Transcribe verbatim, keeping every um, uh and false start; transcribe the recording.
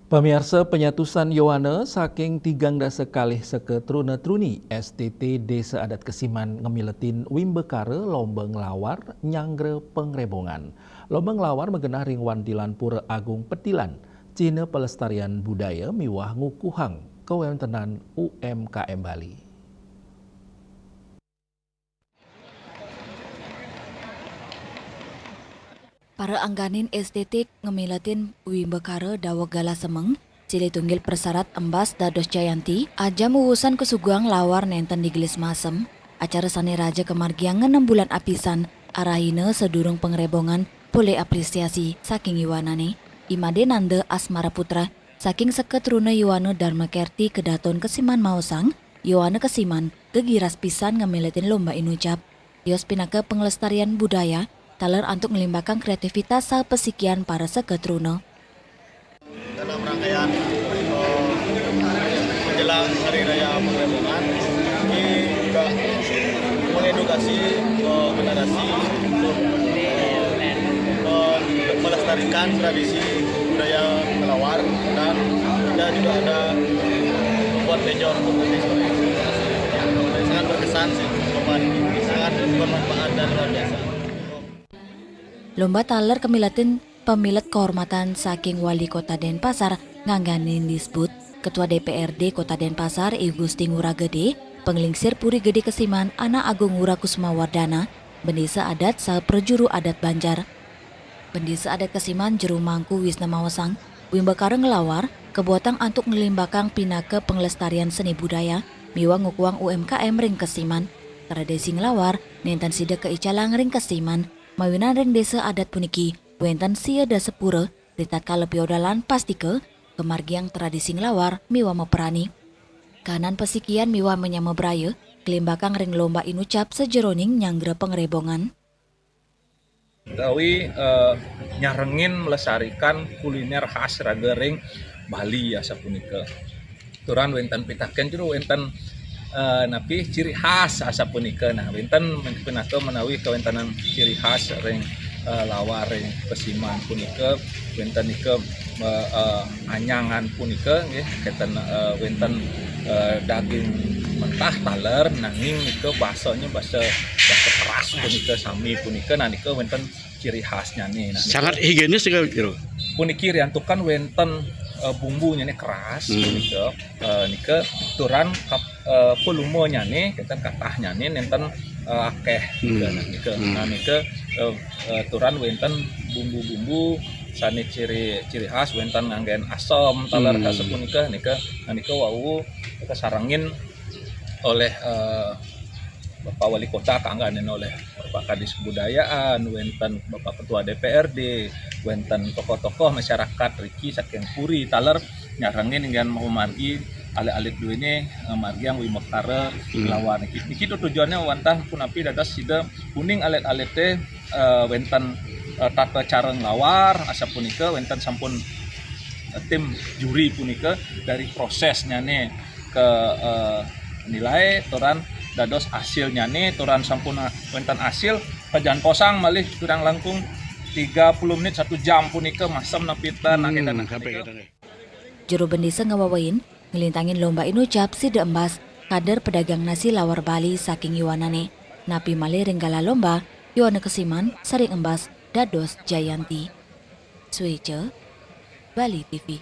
Pamiarsa, panyatusan yowana saking tigang dasa kalih seka truna-truni S T T Desa Adat Kesiman ngamiletin wimbakara lomba nglawar nyanggra pangrebongan. Lomba nglawar magenah ring Wantilan Pura Agung Petilan, cihna pelestarian budaya miwah ngukuhang kawentenan U M K M Bali. Para angganin S T T ngamiletin wimbakara daweg galah semeng, silih tunggil prasarat embas dados jayanti, ajam wusan kasuguhang lawar nenten digelis masem, acara sane raja kamargiang ngenem bulan apisan, arahina sadurung pangrebongan polih apresiasi saking yowanane. I Made Nanda Asmara Putra saking seka truna yowana Dharma Kerti Kedaton Kesiman maosang, yowana Kesiman gegiras pisan ngamiletin lomba inucap. Tios pinaka panglestarian budaya, taler antuk nglimbakang kreativitas saha pasikian para seka truna. Dalam rangkaian, eh, menjelang Hari Raya Pangrebongan, ini juga mengedukasi, eh, generasi untuk, eh, melestarikan tradisi budaya ngelawar, dan kita juga ada membuat benjor untuk nanti sore. Sangat berkesan sih, lomba ini. Sangat bermanfaat dan luar biasa. Lomba taler kamiletin pamilet kehormatan saking Wali Kota Denpasar ngangganin disbud, Ketua D P R D Kota Denpasar I Gusti Ngurah Gede, Panglingsir Puri Gede Kesiman Anak Agung Ngurah Kusuma Wardana, bendesa adat saha prajuru adat Banjar. Bendesa Adat Kesiman Jero Mangku Wisna maosang, wimbakara nglawar kabuatang antuk nglimbakang pinaka panglestarian seni budaya miwah ngukuhang U M K M ring Kesiman. Tradisi nglawar nenten sida kaicalang ring Kesiman, mawinan ring desa adat puniki wenten sia dasa pura ritatkala piodalan pastika kamargiang tradisi nglawar miwah maprani. Kahanan pasikian miwah manyama braya kalimbakang ring lomba inucap sajeroning nyanggra pangrebongan. Gawi, eh, nyarengin melestarikan kuliner khas raga ring Bali asapunika. Turan wenten pitaken jero wenten, eh, napi ciri khas asapunika. Nah, wenten pinaka menawi kawentenan ciri khas ring, eh, lawar ring Kesiman punika, wenten nika, eh, eh, anyangan punika nggih, kenten, eh, wenten, eh, daging mentah taler nanging nika basanya basa, basa keras punika sami punika, nah nika wenten ciri khasnyane. Nah, nika sangat higienis nika, Jero. Puniki riantukan wenten, eh, bumbunyane keras. Hmm. Punika, eh, nika turan kap-, eh, volumenyane, kenten katahnyane nenten, eh, akeh. Hmm. Nika, nah, nika, hmm, nah, nika, eh, eh, turan wenten bumbu-bumbu sane ciri, ciri khas, wenten nganggen asem taler, hmm, asapunika, nika, nah, nika wau kasarengin oleh, eh, Bapak Wali Kota, kangganin oleh Bapak Kadis Kebudayaan, wenten Bapak Ketua D P R D, wenten tokoh-tokoh masyarakat riki saking puri taler nyarengin inggian mamargi alit-alit duene, eh, margiang wimbakara, hmm, nglawar niki. Niki tu tujuannya wantah punapi dados sida uning alit-alite, eh, wenten, eh, tata cara nglawar, asapunika wenten sampun, eh, tim juri punika dari prosesnyane ke, eh, nilai, turan dados asilnyane, turan sampun, eh, wenten asil, kajantosang malih kurang langkung tiga puluh menit, satu jam punika masem napi ta, hmm, nanging dan sampai punika. Jero bendesa ngawawain, nglintangin lomba inucap sida embas, kader pedagang nasi lawar Bali saking yowanane. Napi malih ring galah lomba, yowana Kesiman sareng embas dados jayanti. Sueca, Bali T V.